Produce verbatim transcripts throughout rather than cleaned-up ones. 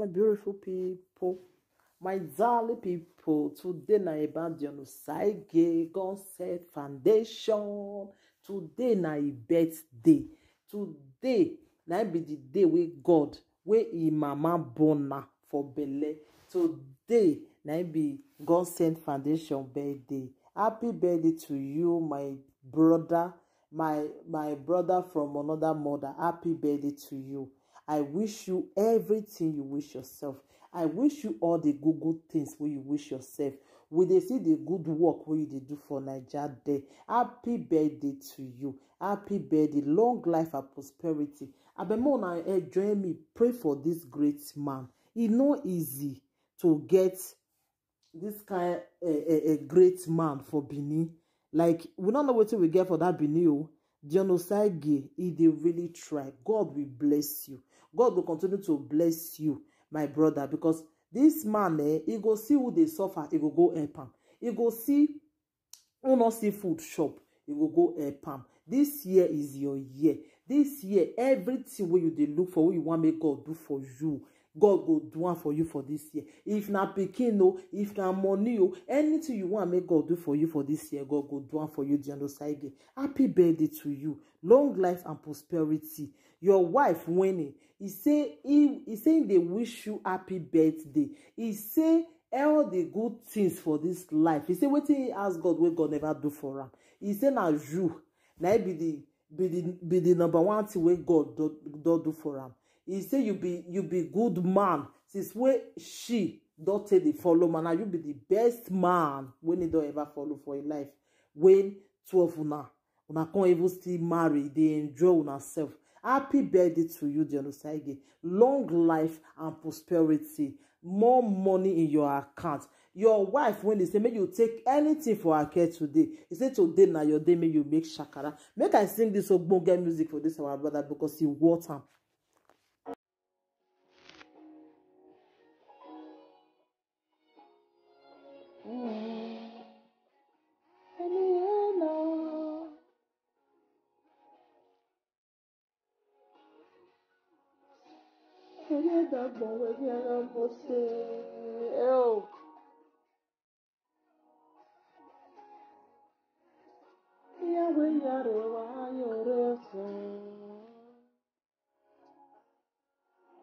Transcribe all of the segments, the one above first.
My beautiful people, my darling people, today na about the Onosaige God set foundation. Today na a birthday. Today na be the day wey God, wey him mama born na for belle. Today na be God sent foundation birthday. Happy birthday to you, my brother, my my brother from another mother. Happy birthday to you. I wish you everything you wish yourself. I wish you all the good good things wey you wish yourself. We dey see the good work wey you dey do for Naija there. Happy birthday to you. Happy birthday, long life and prosperity. Abeg, make una, eh, join me pray for this great man. E no easy to get this kind, eh, eh, eh, great man for Benin. Like, we no know wetin we get for that Benin o. The Onosaige, e dey really try. God will bless you. God go continue to bless you, my brother, because this man, eh, e go see who dey suffer, e go go help am. E go see who no see food chop, e go go help am. This year is your year. This year, everything wey you dey look for, wey you wan make God do for you, God go do am for you for this year. If na pikin o, if na money o, anything you wan make God do for you for this year, God go do am for you, the Onosaige. Happy birthday to you. Long life and prosperity. Your wife, Winnie, he say he, he say he dey wish you happy birthday. He say all the good things for this life. He say wetin he ask God wey God never do for am. He say na you, na you be the, be the, be the number one thing wey God don, don do for am. He say you be, you be good man since wey she don take dey follow man. Na you be the best man wey he don ever follow for him life. When two of una, una come even still marry, dey enjoy una self. Happy birthday to you, the Onosaige. Long life and prosperity. More money in your account. Your wife, when they say make you take anything for her care today, he say today na your day, make you make shakara. Make I sing this ogbonge music for this our brother because he want am.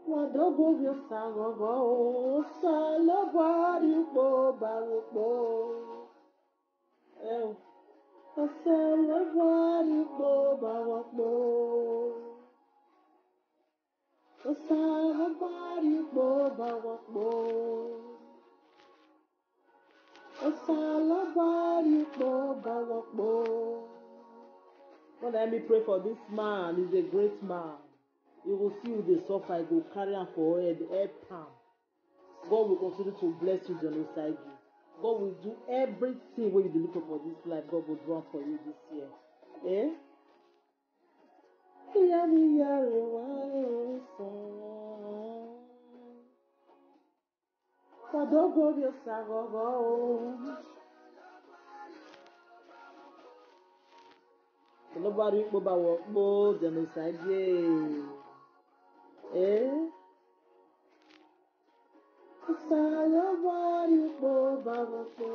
Wadogo vyo sagogo, salabari po bawo po. Eh, salabari po bawo po. Salabari po bawo po. Salabari po bawo po. Lord, let me pray for this man. He's a great man. You will see with the suffer, go carry am for head, help am. God will continue to bless you, John Osaigi. God will do everything wey you dey look for for this life. God will do am for you this year. Eh? Ìyá mi yà rẹ̀ wá ẹ̀sán. Kọ̀dọ́gbò bí ó ṣàgọ́gọ́ o. Olúbarí pé bá wọ̀ pé ó jẹ̀nu ṣáájú. Eh? Olúbarí pé bá wọ̀ pé.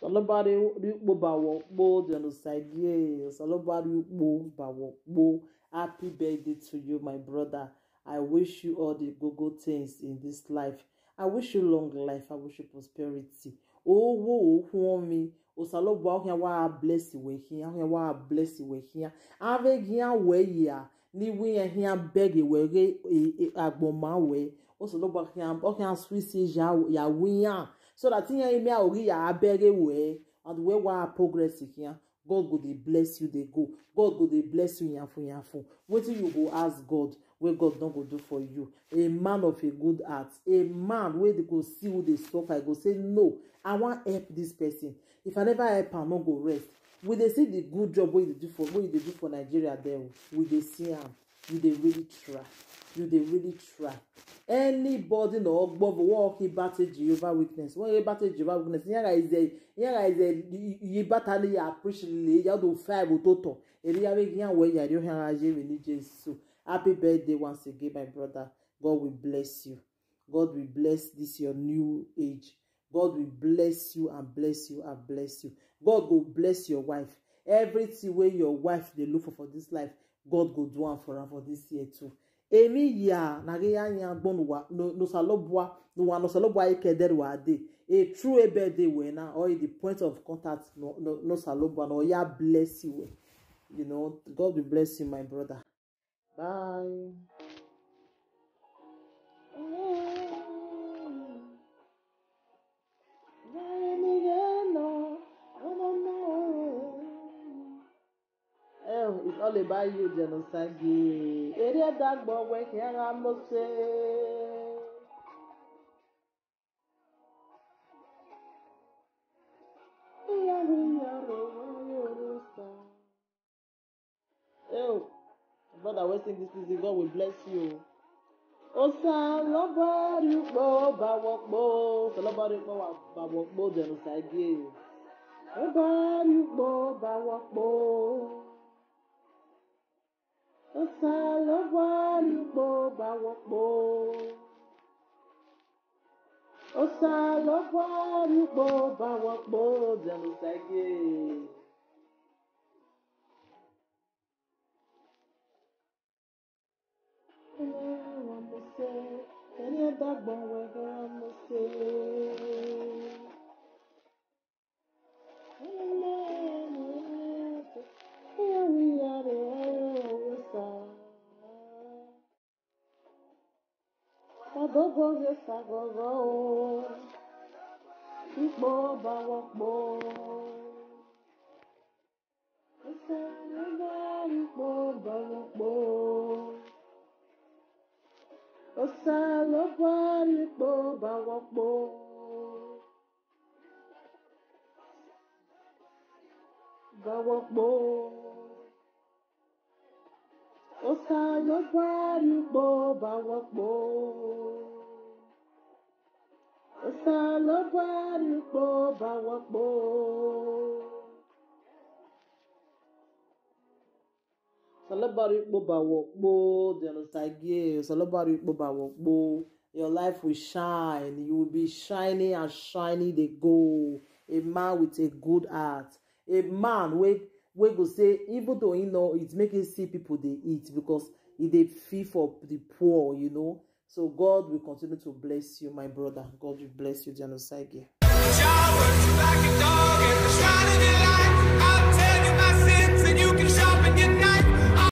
Salobari Ukpo Bawokpo genocide. Salobari Ukpo Bawokpo. Happy birthday to you, my brother. I wish you all the good, good things in this life. I wish you long life. I wish you prosperity. Owó òkun omi. Osalobua ohia wa bless we hia. Ohia wa bless we hia. Ave hia we ya. Ni we hia beg we re agboma we. Osalobua hia ohia swisi ya ya we ya. So that hia ime a ori ya abere we. And we wa progress hia. God go dey bless you, dey go. God go dey bless you, yanfu, yanfu. Wetin you go ask God? wey God don go do for you. A man of a good heart, a man wey dey go see who dey suffer, e go say, "No, I wan help this person. If I never help am, no go rest." We dey see the good job wey you dey do for, wey you dey do for Nigeria there o. We dey see am. You dey really try. You dey really try. Anybody na ogbovo wey oki bate Jehovah Witness. Wey oki bate Jehovah Witness. Yaga ize, yaga ize, yi bata ni ya appreciate le ya do five ototo. Eri ya we yan we ya ri o yan aje we ni Jesu. Happy birthday once again, my brother. God will bless you. God will bless this your new age. God will bless you and bless you and bless you. God go bless your wife. Everything wey your wife dey look for for this life, God go do am for am for this year too. Emi ya na ge ya nya gbon wa no no salobwa no wa no salobwa ike der wa de. A true ebe de we na or the point of contact no no no salobwa no ya bless you. You know, God will bless you, my brother. Bye. Oh, it's all about you, Genocide. Area that boy where here I must say. Oh, brother, we sing this music. God will bless you. Osa lobari po ba wo po. Osa lobari po ba wo po Genocide. Lobari po ba wo po. Osa lobari po ba wo po. Osa lobari po ba wo po Genocide. Agogo ge sagogo o, ikpo ba wo po. Osa lobari po ba wo po. Osa lobari po ba wo po. Ba wo po. Osa lobari po ba wo po. Osa lobari po ba wo po. Osa lobari po ba wo po. Genocide. Osa lobari po ba wo po. Your life will shine. You will be shining and shining the gold. A man with a good heart. A man wey wey go say even though he know it make him see people dey eat because he dey feel for the poor, you know. So God will continue to bless you, my brother. God will bless you, Genocide. Jah works like a dog and the shine of your light. I'll tell you my sins and you can sharpen your knife.